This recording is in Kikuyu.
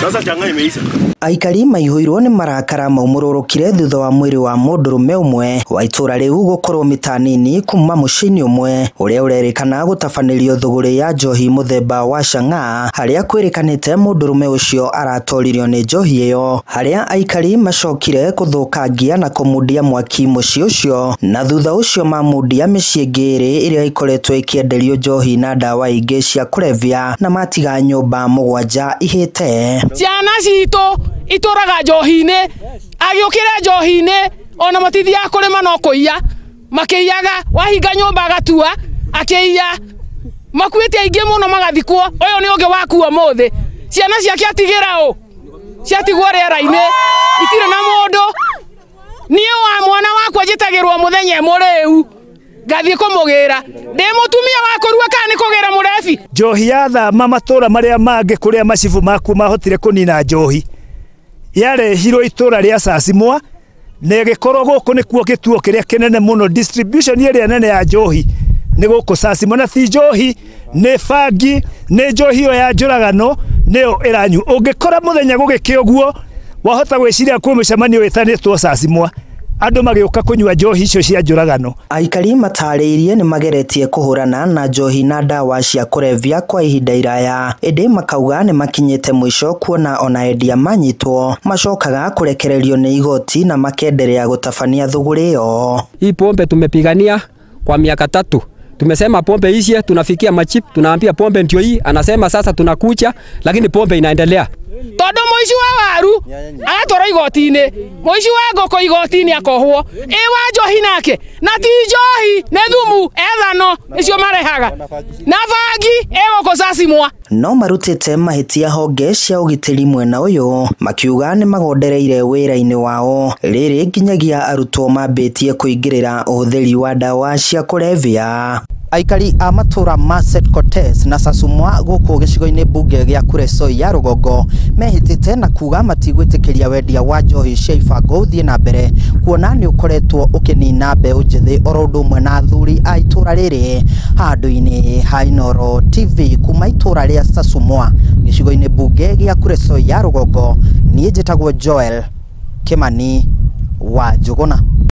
Sasa chang'aa imeisha. Aikari maihũirwo nĩ marakara maumũrũrũkire thutha wa mwĩrĩ wa mũndũrũme ũmwe wa itũra rĩu gũkorwo mita nini kuma mũciĩ-inĩ ũmwe ũrĩa ũrerĩkana gũtabanĩrio thũgũrĩ ya njohi mũthemba wa chang'aa, harĩa kwĩrĩkanĩte mũndũrũme ũcio aratoririo nĩ njohi ĩyo, harĩa aikari macokire kũthũkangia na kũmundia mwaki mũciĩ ũcio, na thutha ũcio mamundia mĩciĩ ĩngĩ ĩrĩ ĩrĩa ĩkoretwo ĩkĩenderio njohi na ndawa ingĩ cia kũrebia na matiga nyũmba 7 ihĩte. Ciana citũ itũraga njohi-inĩ, agĩũkĩra njohi-inĩ ona matithiaga kũrĩma no kũiya makĩiyaga, wahinga nyũmba agatua akĩiya, makuĩte aingĩ mũno magathikwo. Ũyũ nĩ ũngĩ wakua ũmũthĩ, ciana ciake atigĩra ũ, ciatigwo rĩera-inĩ itirĩ na mũndũ. Niĩ wa mwana wakwa njĩtagĩrwo mũthenya mũrĩu ngathiĩ kũmũgĩra, ndĩ mũtumia wa kũrua kana nĩ kũgĩra mũrebi. Njohi yathama matũra marĩa mangĩ kũrĩa macibu makuo mahotire kũnina njohi, yarehirwo itũra rĩa Sasimwa na ĩgĩkorwo gũkũ nĩkuo gĩtuo kĩrĩa kĩnene mũno, distribution ĩrĩa nene ya njohi nĩ gũkũ Sasimwa, na ti njohi nĩ bangi, nĩ njohi ĩyo ya njũragano nĩyo ĩranyua. Ũngĩkora mũthenya gũgĩkĩ ũguo wahota gwĩciria kwĩ mũcemanio wĩtanĩtwo Sasimwa, andũ magĩũka kũnyua njohi icio cia njũragano. Aikari matarĩirie nĩ mageretie kũhũrana na njohi na ndawa cia kũrebia kwa ihinda iraya, ĩndĩ makauga nĩ makinyĩte mũico kuona ona endia manyitwo macokaga kũrekererio nĩ igoti na makenderea gũtabania thũgũrĩ ĩyo. Hii pombe tumepigania kwa miaka 3. Tumesema pombe ishe, tunafikia machip, tunaambia pombe ndio hii, anasema sasa tunakuja, lakini pombe inaendelea. Tondu mũici wa waru agatwarwo igoti-inĩ, mũici wa ngũkũ igoti-inĩ akohwo, ĩ wa njohi nake na ti njohi nĩ thumu ethano icio marehaga na bangi ĩ gũkũ Sasimwa. No marutĩte mahĩtia honge cia ũgitĩri mwena ũyũ makiuga nĩ magondereire wĩra-inĩ wao, rĩrĩ nginyagia arutwo mambĩtie kũingĩrĩra ũhũthĩri wa ndawa cia kũrebia. Aikari a matũra ma Set Cortez na Sasumwa gũkũ gĩcigo-inĩ mbunge gĩa Kuresoi ya rũgongo mehĩtĩte na kuga matigwĩtĩkĩria wendia wa njohi cia ibango ũthiĩ na mbere, kuona nĩ ũkoretwo ũkĩnina mbeũ njĩthĩ oro ũndũ ũmwe na athuri a itũra rĩrĩ. Handũ-inĩ ha Inooro TV kuma itũra rĩa Sasumwa gĩcigo-inĩ mbunge gĩa Kuresoi ya rũgongo, niĩ njĩtagwo Joel Kimani wa Njũgũna.